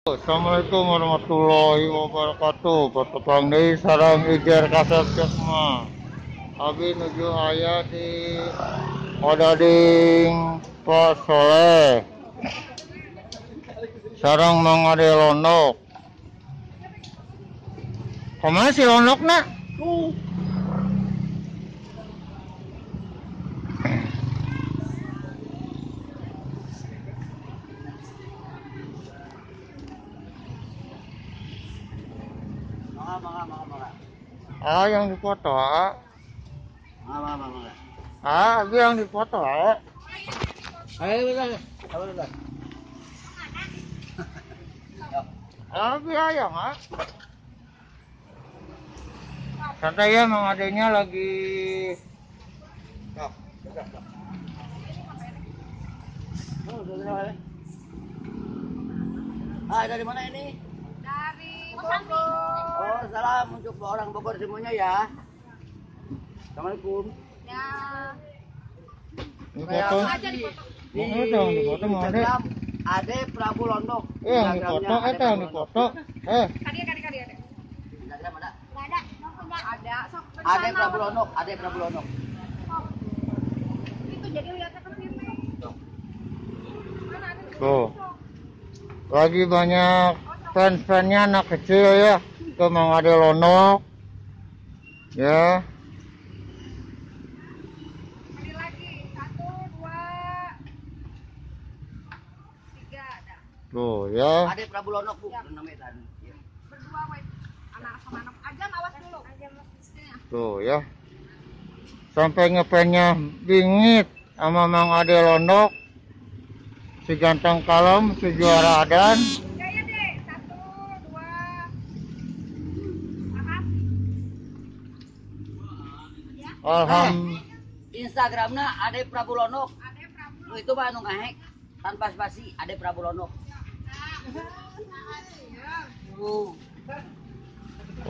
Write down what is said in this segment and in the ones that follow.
Assalamualaikum warahmatullahi wabarakatuh. Bertepang deui sareng Ijer Kasep Cekma. Abi nuju aya di Odading Pak Soleh. Sareng Mang Ade Londok. Kumaha si Londokna? Ah, yang dipoto. Ah, yang dipoto. Ayo, bentar. Ah, ayam, ah. Santai ya, Mang Adenya lagi. Ah, dari mana ini? Dari Bogor. Oh, salam untuk orang Bogor semuanya ya. Assalamualaikum. Ya. Dipoto. Di Instagram Ade Prabu Londok. Eh, dipoto, eta dipoto. Eh. Kadi ada. Instagram ada? Enggak ada. Ada. Sok. Ade Prabu Londok, Ade Prabu Londok. Itu jadi lihatnya ke sini. Mana ada? Tuh. Lagi banyak fans-fansnya anak kecil ya ke Mang Ade Londok ya. Sekali lagi, 1, 2, 3 ada. Tuh ya. Ade Prabu Londok Bu, namanya tadi. Berdua wait. Anak sama anak. Ajam awas dulu. Ajam. Tuh ya. Sampai ngefannya bingit sama Mang Ade Londok. Si ganteng kalem, si juara adan. Alhamdulillah. Instagramnya Ade Prabu Londok. Ade Prabu Londok. Itu mah anu ngahack tanpa spasi Ade Prabu Londok.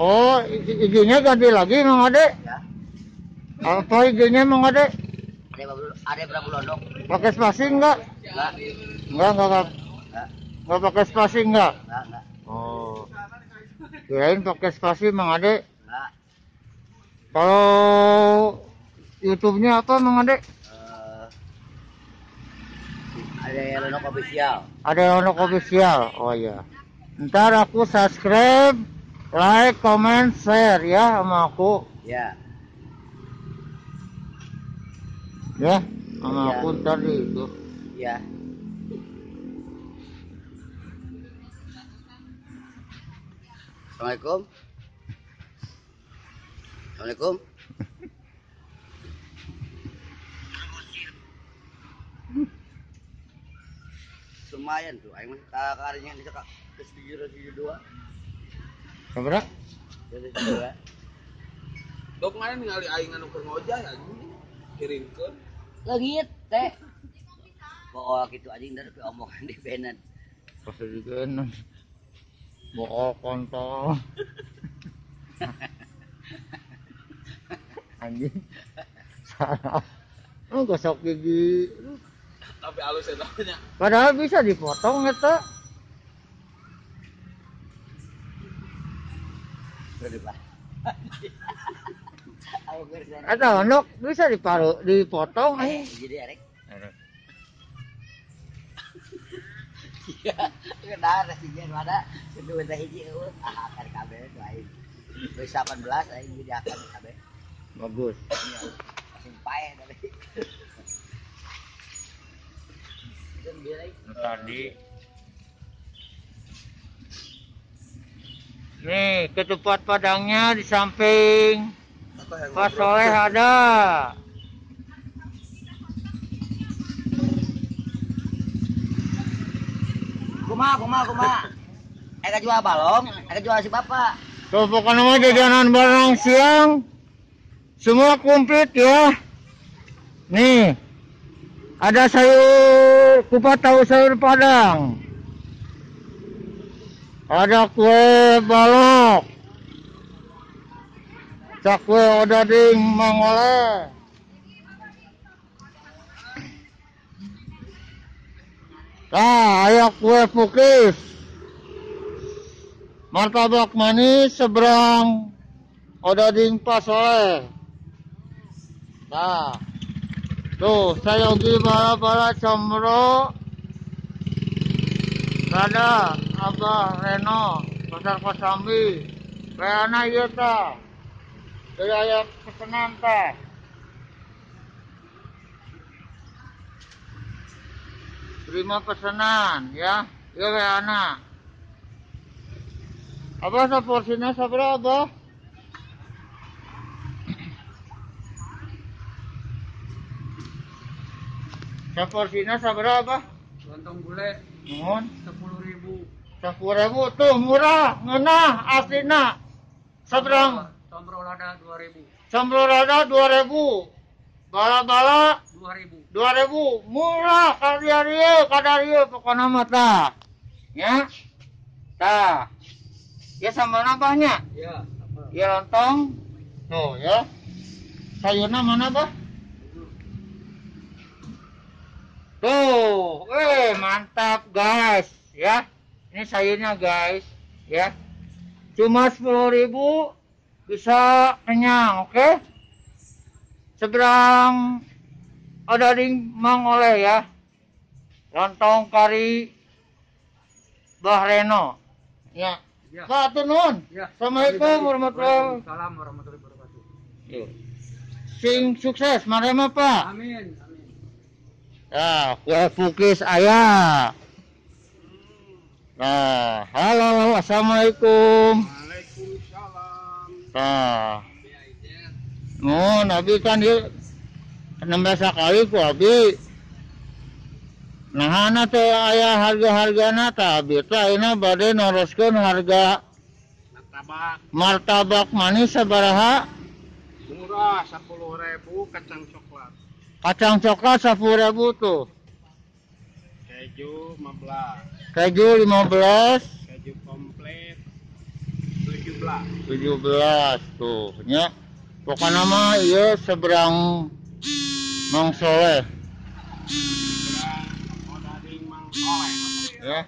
Oh, IG-nya ganti lagi Mang Ade? Ya. Apa IG-nya Mang Ade? Ade Prabu Londok. Pakai spasi enggak? Enggak. Enggak. Enggak pakai spasi enggak? Enggak. Oh. Kirain pakai spasi Mang Ade. Enggak. Kalau YouTube-nya apa Mang Ade? Ade Londok Official. Ade Londok Official. Oh iya. Ntar aku subscribe, like, comment, share ya sama aku. Ya. Ya, sama ya. Aku ntar di itu. Ya. Assalamualaikum. Assalamualaikum. Lumayan tuh, aing mah kakarnya bisa ke 772. Berapa? 772. Dok kemarin ningali aing anu keur ngojay anjing kirimkeun. Leungit teh. Bool kitu anjing dari omongan di benan. Pas digeun. Bool kontol. Anjing. Salah. Oh, gosok gigi. Tapi halus eta nya. Padahal bisa dipotong eta. Eta Londok bisa diparu, dipotong eh. Jadi erek. Iya, kenal sih mana kedua teh hiji eueuh ah akar kabeh tuh aing. Geus 18 aing jadi akar kabeh. Bagus. Iya, langsung paeh tapi. Tadi. Nih, ketupat Padangnya di samping Pak Soleh ada. Kumaha. Eka jual balong, eka jual si bapak. Tuh, pokoknya mah jajanan barang siang semua komplit ya. Nih, ada sayur kupat tahu sayur Padang. Ada kue balok. Cakwe odading Mang Oleh. Nah, ayo kue pukis. Martabak manis seberang Odading Pasoleh. Nah, tuh sayogi bala-bala combro Rada Abah Reno Pasar Kosambi. Reana ieu tah. Dari aya pesenan tah. Terima pesanan ya. Ieu Reana. Abah saporsinya sabaraha Abah? Saporsinya sabaraha Abah? Lontong bule. Nuhun. 10.000. 10.000 tuh murah, ngeunah aslina. Seberang combro lada 2.000. Combro lada 2.000. Bala-bala 2.000. 2.000 murah kadarieu kadarieu pokona mah tah. Ya. Tah. Ya sama nambahnya? Ya, ya lontong. Tuh ya. Sayurna mana, Bah? Tuh, mantap guys, ya. Ini sayurnya guys, ya. Cuma 10.000 bisa kenyang, oke? Okay? Seberang Odading Mang Oleh ya. Lontong kari Bah Reno. Ya. Ya. Pak Tunun. Ya. Assalamualaikum warahmatullahi wabarakatuh. Warahmatullahi wabarakatuh. Sing sukses marema Pak. Amin. Amin. Nah, kue pukis ayah. Nah, halo, assalamualaikum. Waalaikumsalam. Nah, oh, Nabi kan dia 16 kali ku abi. Nah, ana teh aya harga-hargana tah abi teh ayeuna bade naroskeun harga martabak. Martabak manis sabaraha? Murah 10.000 kacang coklat. Kacang coklat 10.000 tuh. Keju 15. Keju 15. Keju komplit 17. 17 tuh nya. Pokokna mah ieu seberang Mang Soleh. Seberang Odading Mang Soleh. Ya.